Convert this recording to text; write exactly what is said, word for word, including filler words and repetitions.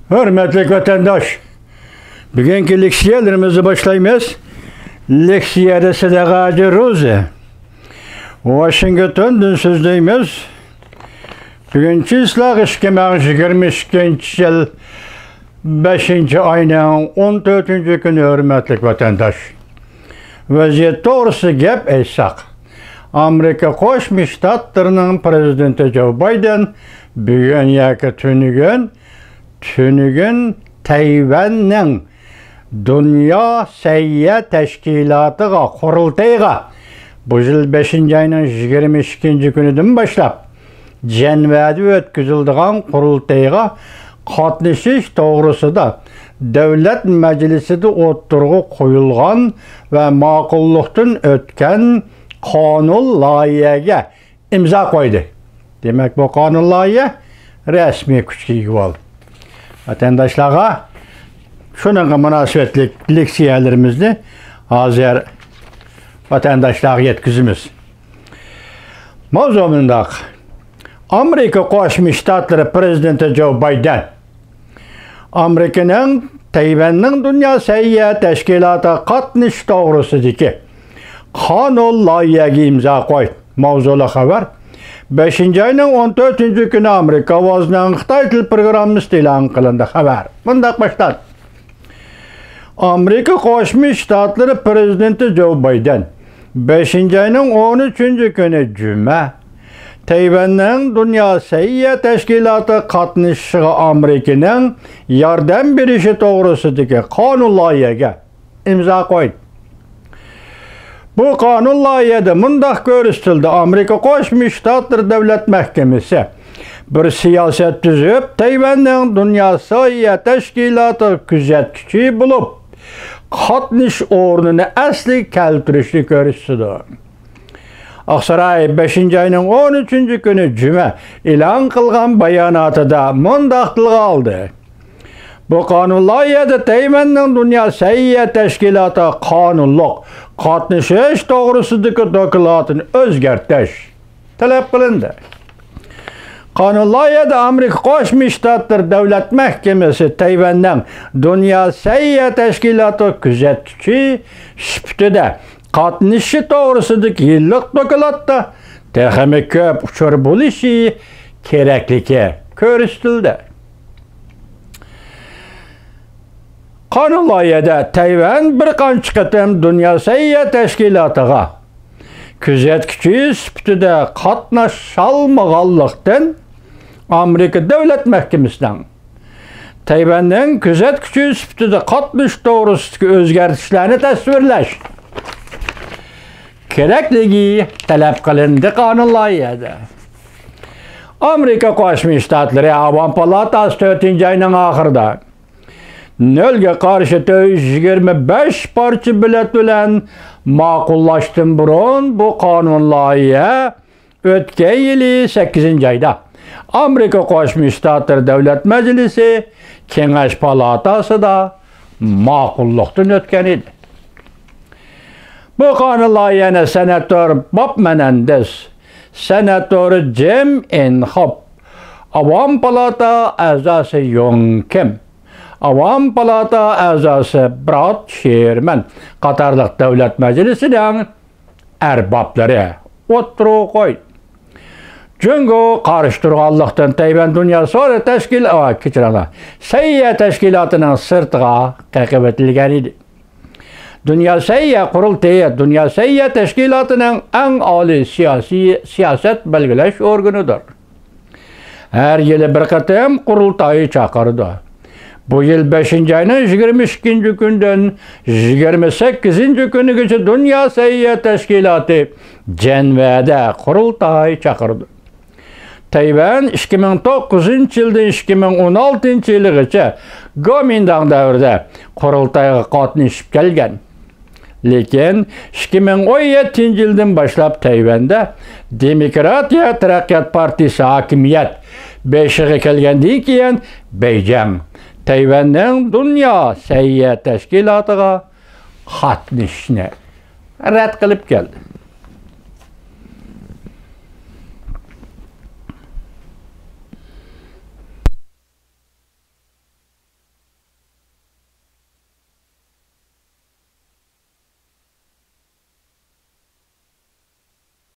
ھۆرمەتلىك ۋەتەنداش، بۈگۈنكى لېكسىيەلىرىمىزنى باشلايمىز. لېكسىيەدە سىدىق ھاجى روزى. ۋاشىنگتوندىن سۆزلەيمىز. بۈگۈن چىسلاق ئىككى مىڭ يىگىرمە ئىككىنچى يىل بەشىنچى ئاينىڭ ئون تۆتىنچى كۈنى، ھۆرمەتلىك ۋەتەنداش. ۋەزىيەت توغرىسىدا گەپ ئېيتساق، ئامېرىكا قوشما شتاتلىرىنىڭ پىرېزىدېنتى جو بايدېن بۈگۈن ياكى تۈنۈگۈن، تۈنۈگۈن تەيۋەننىڭ دۇنيا سەھىيە تەشكىلاتىغا، قۇرۇلتىيىغا، بۇ يىل بەشىنچى ئاينىڭ يىگىرمە ئىككىنچى كۈنىدىن باشلاپ جەنۋەدە ئۆتكۈزۈلىدىغان قۇرۇلتىيىغا قاتنىشىش توغرىسىدا دۆلەت مەجلىسىدە ئوتتۇرىغا قويۇلغان ۋە ماقۇللۇقتىن ئۆتكەن قانۇن لايىھەگە ئىمزا قويدى. دېمەك، بۇ قانۇن لايىھە رەسمىي كۈچكە ئىگە بولدى. ۋەتەنداشلارغا شۇنىڭغا مۇناسىۋەتلىك لېكسىيەلىرىمىزنى ھازىر ۋەتەنداشلارغا يەتكۈزىمىز. ماۋزۇ مۇنداق. ئامېرىكا قوشما شتاتلىرى پىرېزىدېنتى جو بايدېن ئامېرىكىنىڭ تەيۋەننىڭ دۇنيا سەھىيە تەشكىلاتىغا قاتنىشىش توغرىسىدىكى قانۇن لايىھەگە ئىمزا قويدى. ماۋزۇلۇق خەۋەر. بەشىنچى ئاينىڭ ئون تۆتىنچى كۈنى ئامېرىكا ئاۋازىنىڭ خىتاي تىل پروگراممىسىدا ئېلان قىلىندى. خەۋەر مۇنداق باشلاندى. ئامېرىكا قوشما شتاتلىرى پىرېزىدېنتى جو بايدېن بەشىنچى ئاينىڭ ئون ئۈچىنچى كۈنى جۈمە تەيۋەننىڭ دۇنيا سەھىيە تەشكىلاتىغا قاتنىشىشىغا ئامېرىكىنىڭ ياردەم بېرىشى توغرىسىدىكى قانۇن لايىھەگە ئىمزا قويدى. بۇ قانۇن لايىھەدە مۇنداق كۆرسىتىلدى: ئامېرىكا قوشما شتاتلىرى دۆلەت مەھكىمىسى بىر سىياسەت تۈزۈپ، تەيۋەننىڭ دۇنيا سەھىيە تەشكىلاتىغا كۆزەتكۈچى بولۇپ، قاتنىشىش ئورنىنى ئەسلىگە كەلتۈرۈشنى كۆرسىتىدۇ. ئاقساراي بەشىنچى ئاينىڭ ئون ئۈچىنچى كۈنى جۈمە ئېلان قىلغان باياناتىدا مۇنداق تىلغا ئالدى: بۇ قانۇن لايىھەدە تەيۋەننىڭ دۇنيا سەھىيە تەشكىلاتىغا قانۇنلۇق قاتنىشىش توغرىسىدىكى دوكلاتىنى ئۆزگەرتىش تەلەپ قىلىندى. قانۇن لايىھەدە ئامېرىكا قوشما شتاتلىرى دۆلەت مەھكىمىسى تەيۋەننىڭ دۇنيا سەھىيە تەشكىلاتىغا كۆزەتكۈچى سۈپىتىدە قاتنىشىشى توغرىسىدىكى يىللىق دوكلاتتا تېخىمۇ كۆپ ئۇچۇر بولۇشى كېرەكلىكى كۆرسىتىلدى. قانۇن لايىھەدە تەيۋەن بىر قانچە قېتىم دۇنيا سەھىيە تەشكىلاتىغا كۆزەتكۈچى سۈپىتىدە قاتناشالمىغانلىقتىن، ئامېرىكا دۆلەت مەھكىمىسىنىڭ تەيۋەننىڭ كۆزەتكۈچى سۈپىتىدە قاتنىشىش توغرىسىدىكى ئۆزگەرتىشلەرنى تەستىقلاش كېرەكلىكى تەلەپ قىلىندى. قانۇن لايىھەدە ئامېرىكا قوشما شتاتلىرى ئاۋام پالاتاسى تۆتىنچى ئاينىڭ ئاخىرىدا نۆلگە قارشى تۆت يۈز يىگىرمە بەش پارچە بېلەت بىلەن ماقۇللاشتىن بۇرۇن، بۇ قانۇن لايىھە ئۆتكەن يىلى سەككىزىنچى ئايدا ئامېرىكا قوشما شتاتلىرى دۆلەت مەجلىسى كېڭەش پالاتاسىدا ماقۇللۇقتىن ئۆتكەن ئىدى. بۇ قانۇن لايىھەنى سېناتور باب مېنېندېز، سېناتور جىم ئىنخوپ، ئاۋام پالاتا ئەزاسى يۇڭ كىم، ئاۋام پالاتا ئەزاسى براد شېرمەن قاتارلىق دۆلەت مەجلىسىنىڭ ئەربابلىرى ئوتتۇرىغا قويدى. جۇڭگو قارشى تۇرغانلىقتىن، تەيۋەن دۇنيا سودا تەشكىل-، ئا، كەچۈرۈڭلار، سەھىيە تەشكىلاتىنىڭ سىرتىغا قېقىۋېتىلگەن ئىدى. دۇنيا سەھىيە قۇرۇلتىيى دۇنيا سەھىيە تەشكىلاتىنىڭ ئەڭ ئالىي سىياسىي سىياسەت بەلگىلەش ئورگىنىدۇر. ھەر يىلى بىر قېتىم قۇرۇلتاي چاقىرىدۇ. بۇ يىل بەشىنچى ئاينىڭ يىگىرمە ئىككىنچى كۈنىدىن يىگىرمە سەككىزىنچى كۈنىگىچە دۇنيا سەھىيە تەشكىلاتى جەنۋەدە قۇرۇلتاي چاقىرىدۇ. تەيۋەن ئىككى مىڭ توققۇزىنچى يىلدىن ئىككى مىڭ ئون ئالتىنچى يىلىغىچە گومىنداڭ دەۋرىدە قۇرۇلتايغا قاتنىشىپ كەلگەن. لېكىن ئىككى مىڭ ئون يەتتىنچى يىلدىن باشلاپ تەيۋەندە دېموكراتىيە تەرەققىيات پارتىيىسى ھاكىمىيەت بېشىغا كەلگەندىن كېيىن، بېيجىڭ تەيۋەننىڭ دۇنيا سەھىيە تەشكىلاتىغا قاتنىشىشنى رەت قىلىپ كەلدى.